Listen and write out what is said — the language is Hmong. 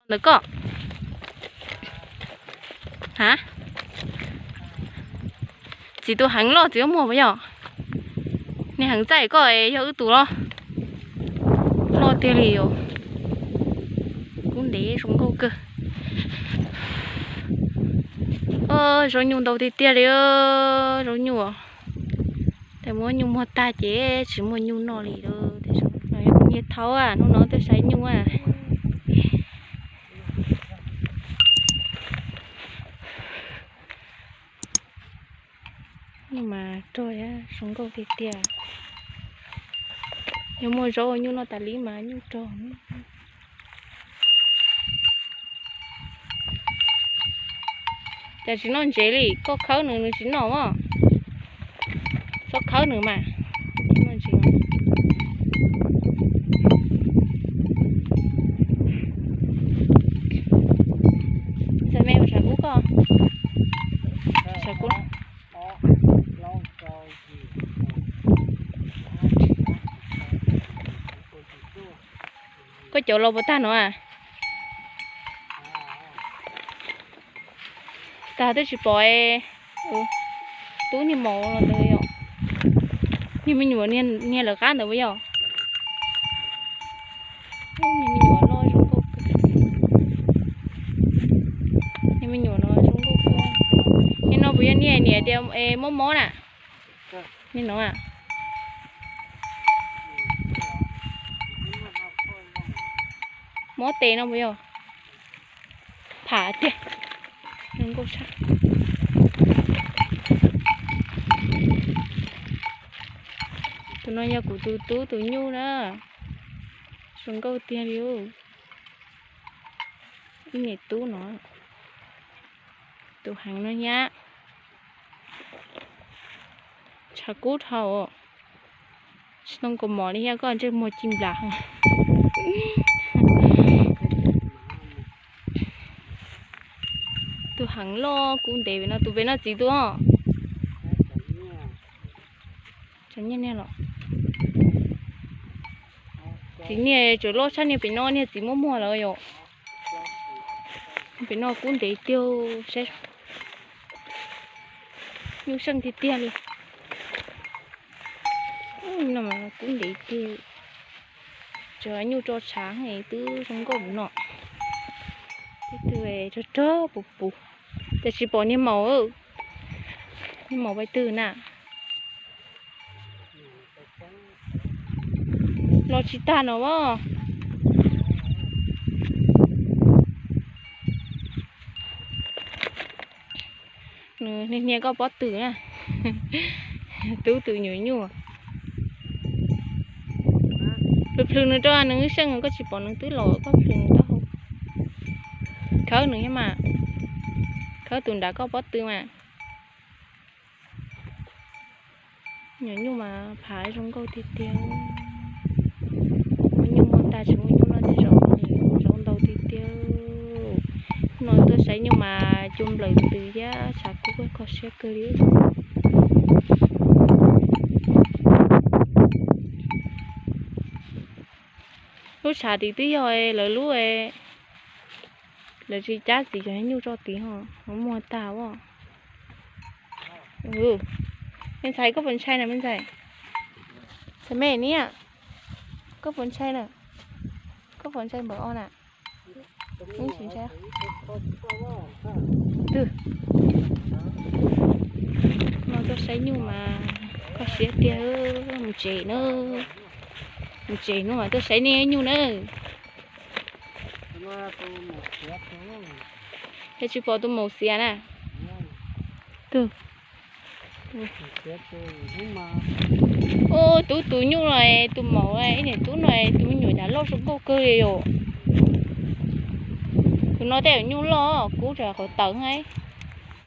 Ntawm koj. Ha? Txiv tus heev loj txiv muag puas yog? Niag heev txaij koj yog wb tus los? Loj tiag li os. Kub ntev zoo nkauj kawg. Zaub nyuj ntau tiag tiag li. Zaub nyuj, tes muab nyuj muag tag ces tsis muaj nyuj noj li lawm. Nyiaj thaub, hnub no tuaj saib nyuj. Nyuj mas rog, zoo nkauj tiag tiag. Yog muaj zaub nyuj noj tas li mas nyuj rog. Cas tsis noj ntsev li, koj khawb nws nws tsis noj os. Txhob khawb nws mas. Noj ntsev. Ntxawm me ua sav kub koj. Sav kub. Koj cov los puas tag no a? Tag twb tsis pom. Tub niag maum los ntawd yom. Niag me nyuam niag lawv qab ntawd puas yog? Niag me nyuam loj zoo nkauj. Niag me nyuam no zoo nkauj. Niag no puas yog niag niam tias mob mob na? Niag no a? Mob tes no puas yog? Pham tiag. Zoo nkauj tshaj. Tus no yog kuv tus tub tus nyuj na. Zoo nkauj tiag li. Ib niam tub no. Tus heev no nyab. Tshav kub dhau. Tsis tau kaus mom li thiab, koj ntsej muag ci nplas. Tus heev loj kub ntev pem no, tus pem no txiv tus os. Txiv niag los? Txiv niag tseem loj tshaj niag pem no, niag txiv muaj muag lawm yom. Pem no kub ntev tiag, saib. Nyuj seej tiag tiag li. No kub ntev tiag. Tsuas nyuj tso tshav twb zoo nkauj no. Twb rog rog puv puv. Ces tsis pom niag maum, niag maum pais twg na? Los tsis tag no as. Nws hnia hnia koj pob tw na. Tub tus nyuam nyuj. Plhws plhws nws rau nws seej, koj tsis pom nws twb los, koj plhws nws taub hau. Khawb nws thiab mas. Khawb tus nram koj pob tw mas. Nyuam nyuj mas phav zoo nkauj tiag tiag. Muaj nyuj muaj tag, tsis muaj nyuj noj tej zaum, zaub ntau tiag tiag. No tuaj saib nyuj mas cua nplawm ntws thiab tshav kub kho siab kawg li. Lub tshav tid twb yog lawv lub, lawv tsis cab txiv cov nyuj tso tid ho muag tag as. Me ntxhais, koj puas ntshai na me ntxhais? Ntxhais me niam, koj puas ntshai na? Koj puas ntshai npawg ob na? Twb, no tuaj saib nyuj mas kho siab tiag. Mus tsev na, mus tsev no mas tuaj saib nej nyuj na. Yog tsis pom tus maum xiav na. Tus, tus tub tus nyuj no, tus maum, ib niam tub no, tus me nyuam cas loj zoo nkauj kawg li yom. Tus no tej zaum nyuj loj, kub tsam qhov tawv na.